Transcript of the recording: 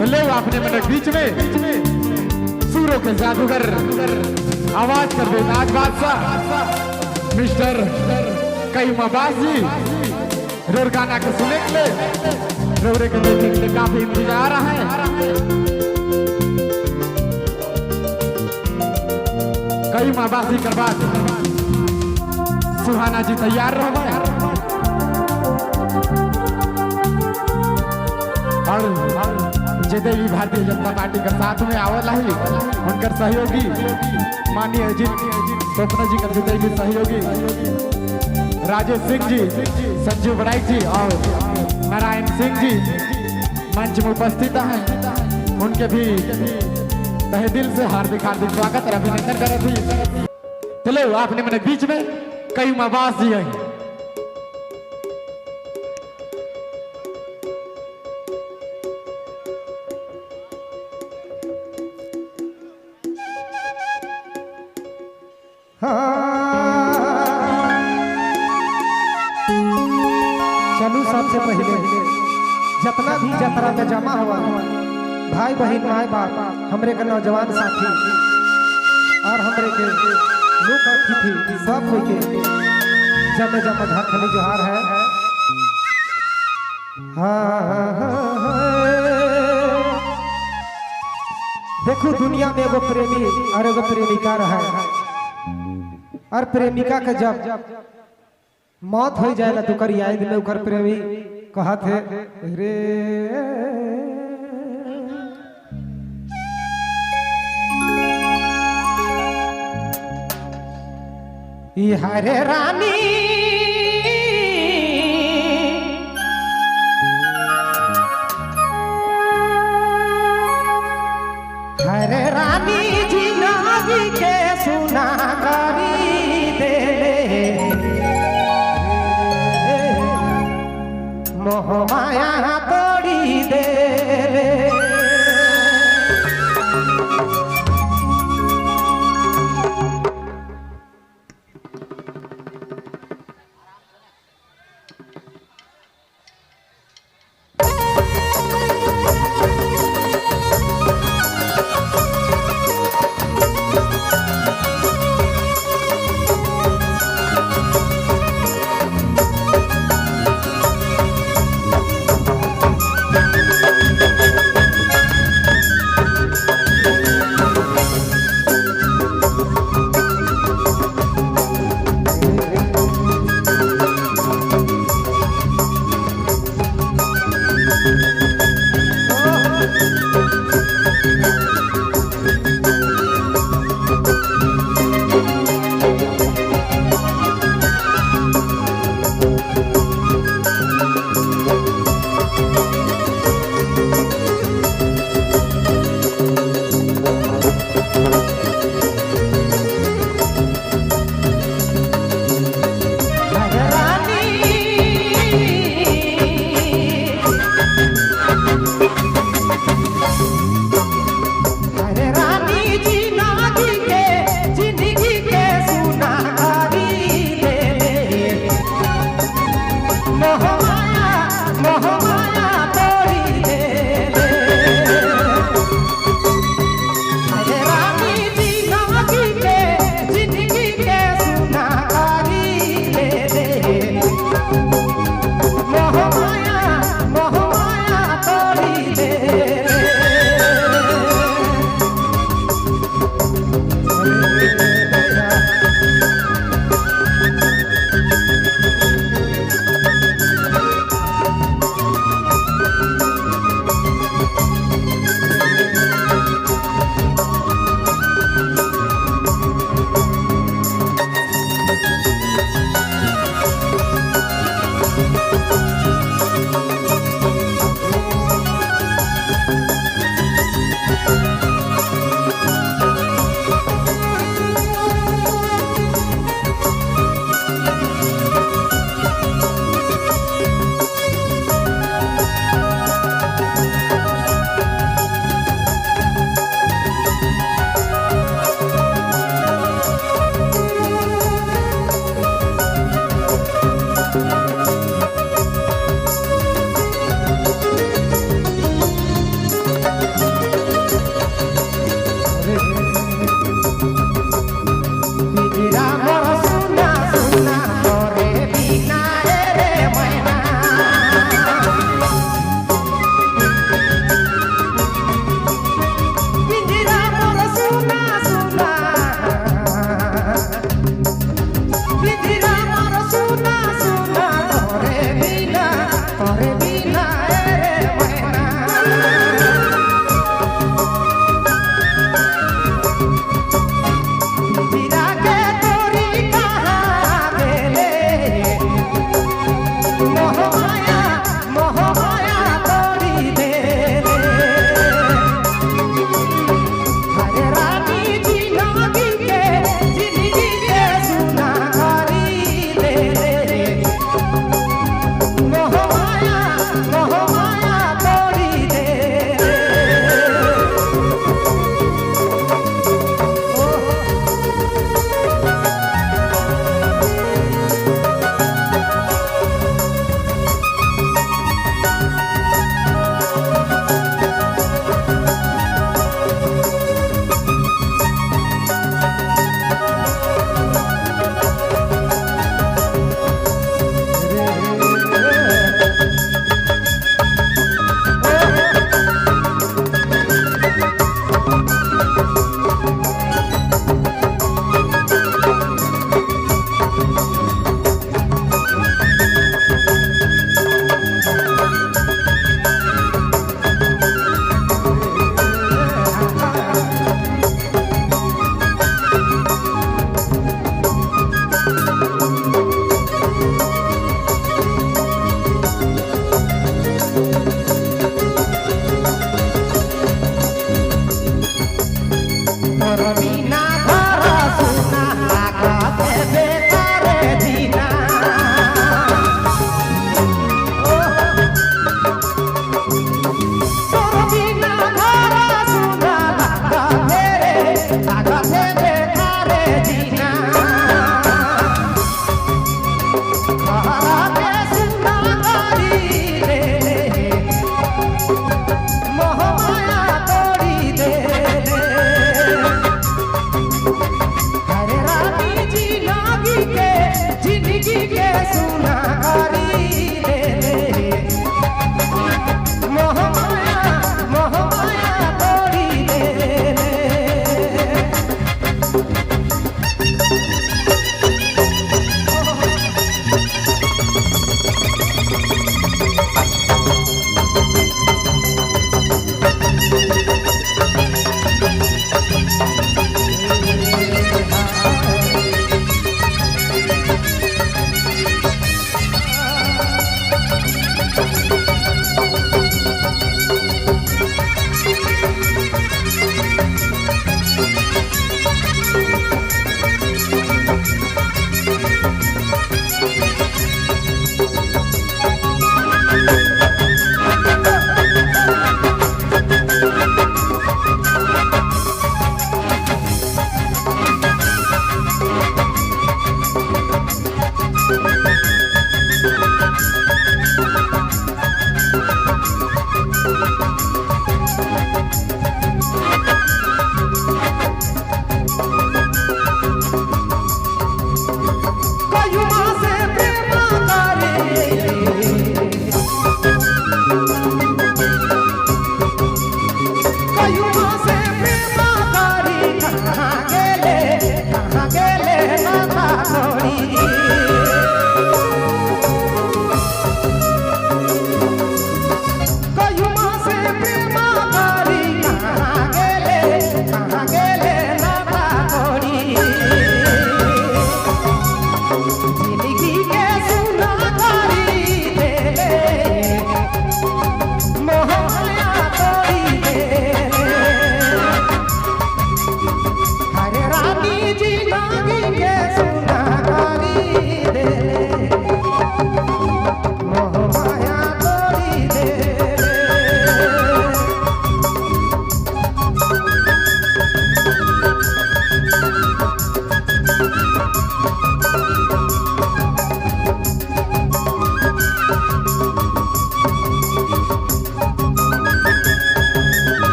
तो ले अपने मन बीच में सूरों के जादूगर आवाज कर दे नाच बादशाह मिस्टर कयूम अब्बास जी रोर गाना के सुने के लिए, रोरे के देखने के लिए काफी इंतजार है। कयूम अब्बास जी कर बाद सुहाना जी तैयार रहो और जदे भी भारतीय जनता पार्टी के साथ में आवल है उनकर सहयोगी माननीय अजीत स्वप्न जी का जितने भी सहयोगी राजेश सिंह जी, संजीव बड़ाइक जी और नारायण सिंह जी मंच में उपस्थित हैं, उनके भी तहे दिल से हार्दिक हार्दिक स्वागत और अभिनंदन कर थी। चलो आपने मैंने बीच में कयूम अब्बास जी हैं। चलू सबसे पहले जितना भी जतरा में जमा हुआ भाई बहन माए बाप हमरे के नौजवान साथी और हमरे के लोक अतिथि सब कोई के जमे जमा झारखंडी जोहार है। हाँ, देखो दुनिया में एगो प्रेमी और एगो प्रेमिका रहा और प्रेमिका के जब मौत हो जाए तो कर याद में उकर प्रेमी कहत है रे ई हरे रानी हरे रानी जी नागी के सुना करी देले मोह माया तो